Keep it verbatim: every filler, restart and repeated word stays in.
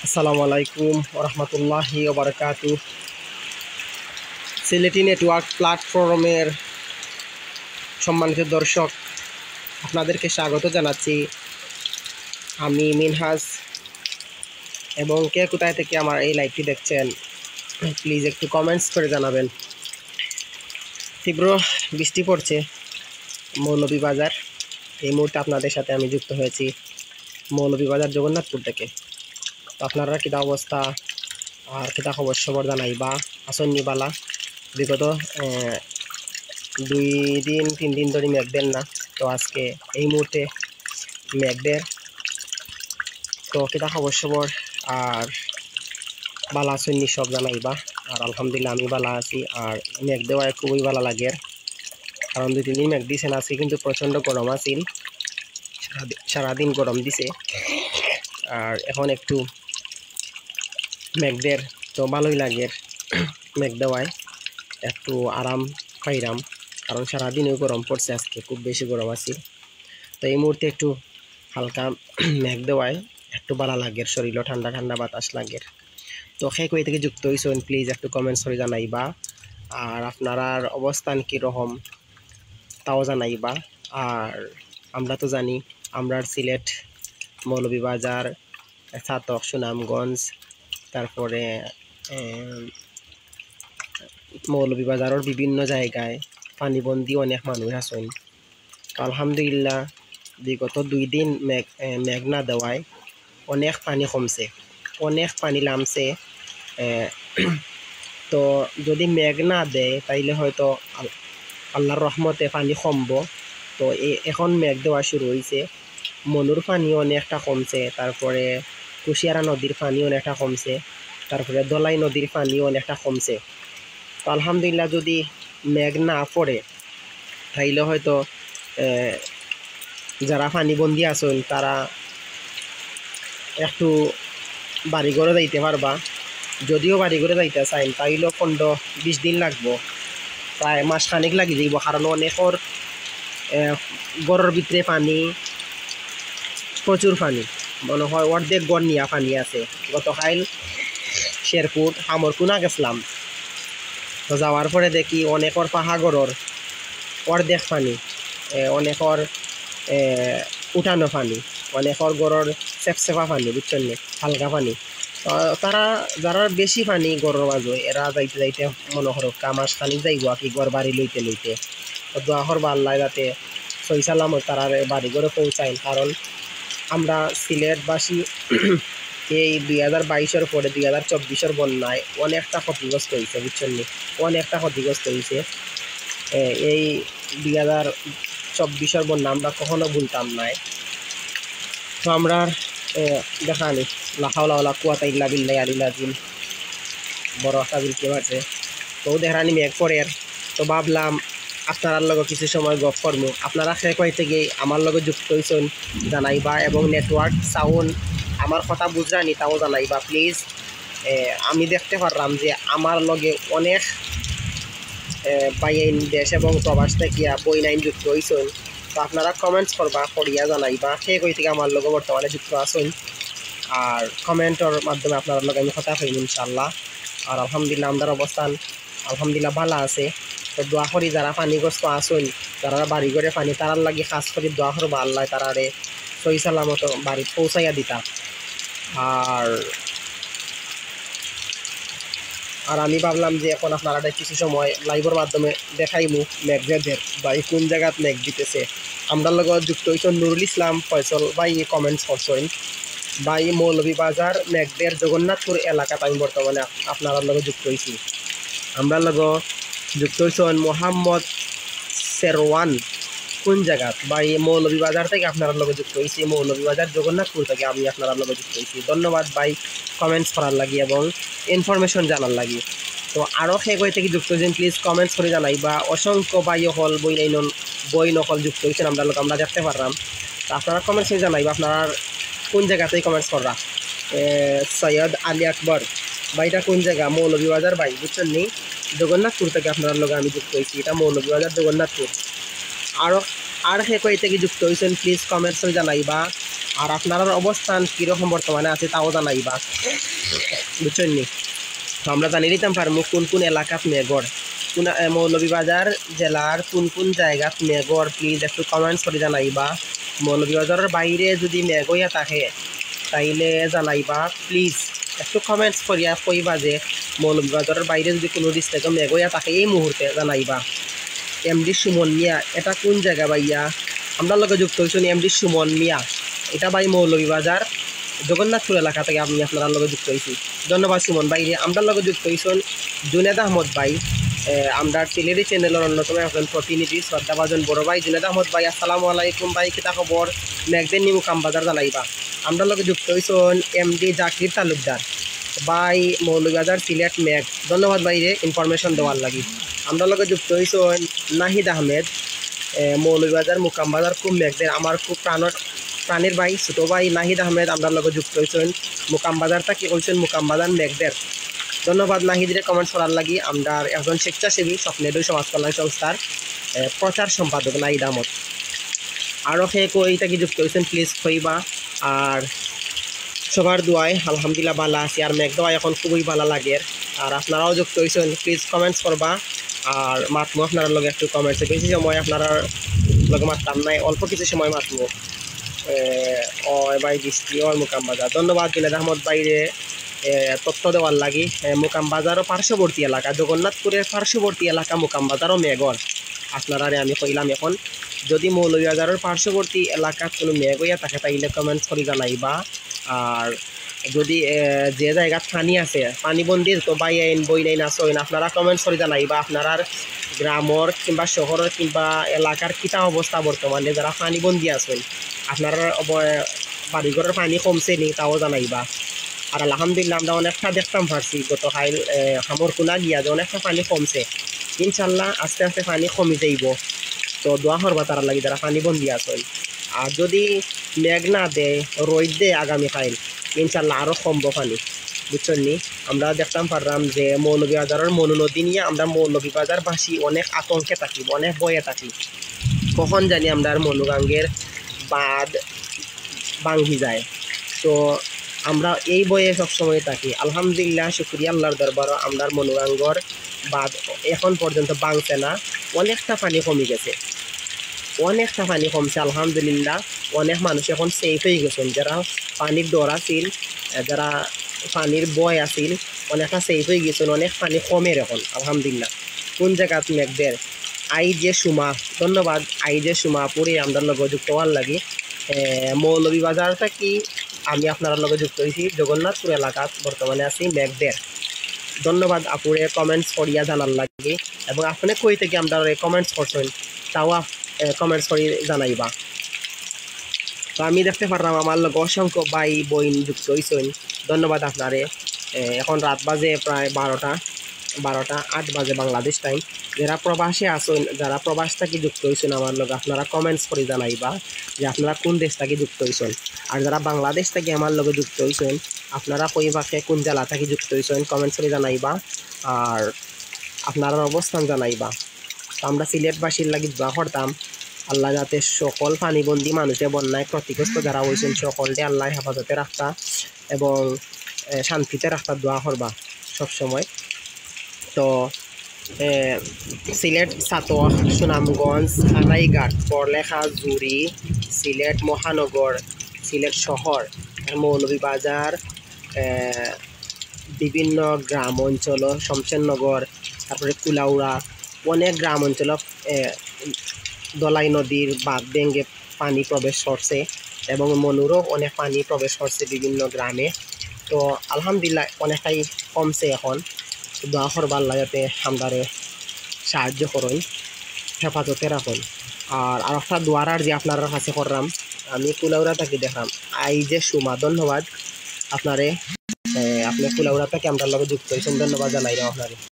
আসসালামু আলাইকুম ওয়া রাহমাতুল্লাহি ওয়া বারাকাতুহু। সিলেটি নেটওয়ার্ক প্ল্যাটফর্মের সম্মানিত দর্শক, আপনাদেরকে স্বাগত জানাচ্ছি। আমি মিনহাজ, এবং কে কোথায় থেকে আমার এই লাইভটি দেখছেন, প্লিজ একটু কমেন্টস করে জানাবেন। তীব্র বৃষ্টি পড়ছে মৌলভীবাজার। এই মুহূর্তে আপনাদের সাথে আমি যুক্ত হয়েছি মৌলভীবাজার জগন্নাথপুর থেকে। তো আপনারা কিতা অবস্থা আর কিতা খবর সবর জানাইবা, আছইন নি বালা? বিগত, আহ, দুই দিন তিন দিন ধরি মেঘ দের না, তো আজকে এই মুহূর্তে মেঘ দের। তো কিতা খবর সবর আর বালা আছইন নি সব জানাইবা। আর আলহামদুলিল্লাহ আমি বালা আছি। আর মেঘ দেওয়ায় খুবই বালা লাগের, কারণ দুই তিন দিন মেঘ দিছে না, আজকে কিন্তু প্রচণ্ড গরম আছিল, সারাদি-, সারাদিন গরম দিছে। আর এখন একটু মেঘ দের, তো ভালোই লাগের মেঘ দেওয়ায়, একটু আরাম পাইরাম, কারণ সারাদিনই গরম পড়ছে, আজকে খুব বেশি গরম আছিল। তো এই মুহূর্তে একটু হালকা মেঘ দেওয়ায় একটু বালা লাগের, শরীরও ঠান্ডা ঠান্ডা বাতাস লাগের। তো কে কই থেকে যুক্ত হইছইন, প্লিজ একটু কমেন্টস করে জানাইবা। আর আপনারার অবস্থান কি রকম, তাও জানাইবা। আর আমরা তো জানি, আমরার সিলেট মৌলভীবাজার, ছাতক, সুনামগঞ্জ, তারপরে, এম, মৌলভীবাজারর বিভিন্ন জায়গায় পানিবন্দী অনেক মানুষ আছইন। তো আলহামদুলিল্লাহ, বিগত দুই দিন মেঘ, এ, মেঘ না দেওয়ায় অনেক পানি কমছে, অনেক পানি লামছে। এ, তো যদি মেঘ না দেয়, তাইলে হয়তো আল-, আল্লাহর রহমতে পানি কমবো। তো এ-, এখন মেঘ দেওয়া শুরু হইছে, মনুর পানিও অনেকটা কমছে, তারপরে কুশিয়ারা নদীর পানিও অনেকটা কমছে, তারপরে ধলাই নদীর পানিও অনেকটা কমছে। তো আলহামদুলিল্লাহ, যদি মেঘ না পড়ে, তাইলে হয়তো, এ, যারা পানিবন্দী আছইন, তারা একটু বাড়ি ঘরে যাইতে পারবা। যদিও বাড়ি ঘরে যাইতে চাইন, তাইলেও পনেরো বিশ দিন লাগবো, প্রায় মাস খানেক লাগি যাইবো, কারণ অনেকর, এ, ঘরর ভিতরে পানি, প্রচুর পানি, মনে হয় অর্ধেক ঘর নিয়া পানি আছে। গতকাইল শেরপুর হামরকুনা গেছলাম, তো যাওয়ার পরে দেখি অনেকর পাহা ঘরর অর্ধেক পানি, এ, অনেকর, এ, উঠানো পানি, অনেকর ঘরর সেপসেপা পানি, বুঝছইন নি, হালকা পানি। তো তারা যারা বেশি পানি ঘরর মাঝে, এরা যাইতে যাইতে মনে করো কা মাস খানিক যাইবো আর কি, ঘর বাড়ি লইতে লইতে। তো দোয়া করবা আল্লাহ যাতে সহি সালামত তারারে বাড়ি ঘরে পৌঁছাইন, কারণ আমরা সিলেটবাসী এই দুই হাজার বাইশর পরে দুই হাজার চব্বিশর বন্যায় অনেকটা ক্ষতিগ্রস্ত হইছে, বুঝছইন নি, অনেকটা ক্ষতিগ্রস্ত হইছে। এ, এই দুই হাজার চব্বিশর বন্যা আমরা কখনো ভুলতাম নায়। তো আমরা, এ, দেখানি, লা হাওলা ওয়ালা কুওয়াতা ইল্লা বিল্লাহি আলিল আজিম, বড় একটা বিলকে মারছে। তো দেখরানি মেঘ পড়ের, তো ভাবলাম আপনারার লগে কিছু সময় গপ করমু। আপনারা কে কই থেকে আমার লগে যুক্ত হইছইন জানাইবা, এবং নেটওয়ার্ক সাউন্ড আমার কথা বুঝরানি তাও জানাইবা প্লিজ। এ, আমি দেখতে পারলাম যে আমার লগে অনেক, এ, ভাইয়াইন দেশ এবং প্রবাস থাকিয়া বইনাইন যুক্ত হইছইন। তো আপনারা কমেন্টস করবা, করিয়া জানাইবা কে কই থেকে আমার লগে বর্তমানে যুক্ত আছইন। আর কমেন্টর মাধ্যমে আপনারার লগে আমি কথা কইমু ইনশাআল্লাহ। আর আলহামদুলিল্লাহ, আমরার অবস্থান আলহামদুলিল্লাহ ভালা আছে। তো দোয়া করি যারা পানিগ্রস্ত আছইন, যারা বাড়ি ঘরে পানি, তারার লাগি খাস করি দোয়া করবা আল্লাহ তারারে সহি সালামত বাড়িত পৌঁছাইয়া দিতা। আর, আর আমি ভাবলাম যে এখন আপনারারে কিছু সময় লাইভর মাধ্যমে দেখাইমু মেঘ যে দের বা এই কোন জাগাত মেঘ দিতেছে। আমরার লগে যুক্ত হইছইন নুরুল ইসলাম ফয়সল ভাই, কমেন্টস করছইন, ভাই মৌলভীবাজার মেঘ দের জগন্নাথপুর এলাকাত আমি বর্তমানে আপ-, আপনারার লগে যুক্ত হইছি। আমরার লগে যুক্ত হইছইন মোহাম্মদ সেরওয়ান, কোন জাগাত? ভাই মৌলভীবাজার থেকে আপনারার লগে যুক্ত হইছি, মৌলভীবাজার জগন্নাথপুর থেকে আমি আপনারার লগে যুক্ত হইছি। ধন্যবাদ ভাই কমেন্টস করার লাগি এবং ইনফরমেশন জানার লাগি। তো আরও কে কই থেকে যুক্ত হইছইন প্লিজ কমেন্টস করি জানাইবা। অসংখ্য ভাই অকল, বইনাইন, বইন অকল যুক্ত হইছইন আমরার লগে, আমরা দেখতে পারলাম। তো আপনারা কমেন্টস করি জানাইবা আপনারা কোন জাগাত কমেন্টস কররা। এ, সৈয়দ আলী আকবর, ভাই এটা কোন জাগা? মৌলভীবাজার ভাই, বুঝছইন নি? জগন্নাথপুর থেকে আপনারার লগে আমি যুক্ত হইছি, এটা মৌলভীবাজার জগন্নাথপুর। আরও আর কে কই থেকে যুক্ত হইছইন প্লিজ কমেন্টস করি জানাইবা। আর আপনারার অবস্থান কীরকম বর্তমানে আছে, তাও জানাইবা, বুঝছইন নি? তো আমরা জানি নিতাম পারমু কোন কোন এলাকাত মেঘর, কোন, এ, মৌলভীবাজার জেলার কোন কোন জায়গাত মেঘর, please একটু comments করি জানাইবা। মৌলভীবাজারের বাইরে যদি মেঘ অইয়া থাকে, তাইলে জানাইবা, please একটু comments করিয়া কইবা যে মৌলভীবাজারের বাইরে যদি কোনো district-ও মেঘ অইয়া থাকে, এই মুহূর্তে জানাইবা। এমডি সুমন মিয়া, এটা কোন জায়গা ভাইয়া? আমরার লগে যুক্ত অইছইন এমডি সুমন মিয়া, এটা ভাই মৌলভীবাজার জগন্নাথপুর এলাকা থাকি আমি আপনারার লগে যুক্ত অইছি। ধন্যবাদ সুমন ভাইরে। আমরার লগে যুক্ত অইছইন জুনেদ আহমদ ভাই, এ, আমরার সিলেটি channel-র অন্যতম একজন প্রতিনিধি, শ্রদ্ধাভাজন বড় ভাই জুনেদ আহমদ ভাই, আসসালামু আলাইকুম ভাই, কিতা খবর? মেঘ দের নি মুকামবাজার জানাইবা। আমরার লগে যুক্ত অইছইন এমডি জাকির তালুকদার ভাই, মৌলভীবাজার সিলেট মেঘ। ধন্যবাদ ভাইরে information দেওয়ার লাগি। আমরার লগে যুক্ত অইছইন নাহিদ আহমেদ, এ, মৌলভীবাজার মুকামবাজার খুব মেঘ দের, আমার খুব প্রাণর, প্রাণের ভাই, ছোট ভাই নাহিদ আহমেদ আমরার লগে যুক্ত অইছইন মুকামবাজার থাকি, কইছইন মুকামবাজার মেঘ দের। ধন্যবাদ নাহিদরে comments করার লাগি। আমরার একজন স্বেচ্ছাসেবী স্বপ্নের দুই সমাজ কল্যাণ সংস্থার, এ, প্রচার সম্পাদক নাহিদ আহমদ। আরও কে কই থাকি যুক্ত অইছইন, please কইবা। আর সবার দোয়ায় আলহামদুলিল্লাহ ভালা আছি। আর মেঘ দেওয়ায় এখন খুবই ভালা লাগের। আর আপনারাও যুক্ত অইছইন, please comments করবা। আর মাতমু আপনারার লগে একটু comments-এ, বেশি সময় আপনারার লগে মাততাম নায়, অল্প কিছু সময় মাতমু। এ, ও ভাই বৃষ্টি ওর মুকামবাজার। ধন্যবাদ জুনেদ আহমদ ভাইরে, এ, তথ্য দেওয়ার লাগি। এ, মুকামবাজারও পার্শ্ববর্তী এলাকা, জগন্নাথপুরের পার্শ্ববর্তী এলাকা মুকামবাজারও মেঘর। আপনারারে আমি কইলাম এখন, যদি মৌলভীবাজারের পার্শ্ববর্তী এলাকাত কোনো মেঘ অইয়া থাকে, তাইলে comments করি জানাইবা। আর যদি, এ, যে জায়গাত পানি আছে, পানিবন্দির তো ভাই আইন, বইন আইন আছইন, আপনারা comments করি জানাইবা আপনারার গ্রামর কিংবা শহরর কিংবা এলাকার কিতা অবস্থা বর্তমানে, যারা পানিবন্দি আছইন, আপনারার অব-, বাড়িঘরর পানি কমছে নি, তাও জানাইবা। আর আলহামদুলিল্লাহ, আমরা অনেকটা দেখতাম পারছি গত কাইল, এ, হামর কুনা গিয়া যে অনেকটা পানি কমছে। ইনশাল্লাহ, আস্তে আস্তে পানি কমি যাইবো। তো দোয়া করবা তারার লাগি, যারা পানিবন্দি আছইন। আর যদি মেঘ না দেয়, রইদ দেয় আগামী কাইল, ইনশাল্লাহ আরও কমবো পানি, বুঝছইন নি? আমরা দেখতাম পারলাম যে মৌলভীবাজারর মনু নদী নিয়া আমরা মৌলভীবাজারবাসী অনেক আতঙ্কে থাকি, অনেক ভয়ে থাকি, কখন জানি আমরার মনুগাঙ্গের বাঁধ ভাঙ্গি যায়। তো আমরা এই ভয়ে সবসময় থাকি। আলহামদুলিল্লাহ, শুকরিয়া আল্লাহর দরবারও, আমরার মনুগাঙ্গর বাঁধ এখন পর্যন্ত ভাঙছে না, অনেকটা পানি কমি গেছে, অনেকটা পানি কমছে আলহামদুলিল্লাহ। অনেক মানুষ এখন safe অই গেছইন, যারা পানির ডর আছিল, যারা পানির ভয় আছিল, অনেকটা safe অই গেছইন, অনেক পানি কমের এখন আলহামদুলিল্লাহ। কোন জাগাত মেঘ দের? আইজে সুমা, ধন্যবাদ আইজে সুমা পুরে আমরার লগে যুক্ত অওয়ার লাগি। এ, মৌলভীবাজার থাকি আমি আপনারার লগে যুক্ত অইছি, জগন্নাথপুর এলাকাত বর্তমানে আছি মেঘ দের। ধন্যবাদ আপুরে comments করিয়া জানার লাগি, এবং আপনে কই থাকি আমরারে comments করছইন, তাও আপ-, এ, comments করি জানাইবা। তো আমি দেখতে পারলাম আমার লগে অসংখ্য ভাই বইন যুক্ত অইছইন, ধন্যবাদ আপনারে। এ, এখন রাত বাজে প্রায় বারোটা, বারোটা আট বাজে বাংলাদেশ time। যারা প্রবাসে আছইন, যারা প্রবাস থাকি যুক্ত অইছইন আমার লগে, আপনারা comments করি জানাইবা যে আপনারা কোন দেশ থাকি যুক্ত অইছইন। আর যারা বাংলাদেশ থাকি আমার লগে যুক্ত অইছইন, আপনারা কই বাকে কোন জেলা থাকি যুক্ত অইছইন, comments করি জানাইবা। আর আপনারার অবস্থান জানাইবা। তো আমরা সিলেটবাসীর লাগি দোয়া করতাম, আল্লাহ যাতে সকল পানিবন্দী মানুষে, বন্যায় ক্ষতিগ্রস্ত যারা অইছইন, সকলরে আল্লাহ হেফাজতে রাখতা এবং, এ, শান্তিতে রাখতা দোয়া করবা সবসময়। তো, এ, সিলেট ছাতক, সুনামগঞ্জ, কানাইঘাট, বড়লেখা, জুড়ি, সিলেট মহানগর, সিলেট শহর, মৌলভীবাজার, এ, বিভিন্ন গ্রাম অঞ্চল, শমশেরনগর, তারপরে কুলাউড়া, অনেক গ্রাম অঞ্চল, এ, ধলাই নদীর বাঁধ ভেঙে পানি প্রবেশ করছে এবং মনুরও অনেক পানি প্রবেশ করছে বিভিন্ন গ্রামে। তো আলহামদুলিল্লাহ, অনেকটাই কমছে এখন। দোয়া করবা আল্লাহ যাতে আমরারে সাহায্য করইন, হেফাজতে রাখইন। আর, আর একটা দোয়ার আরজি আপনারার কাছে করলাম, আমি কুলাউড়া থাকি দেখলাম আইজে সুমা, ধন্যবাদ আপনারে। এ, আপনে কুলাউড়া থাকি আমরার লগে যুক্ত অইছইন, ধন্যবাদ জানাইলাম আপনারে।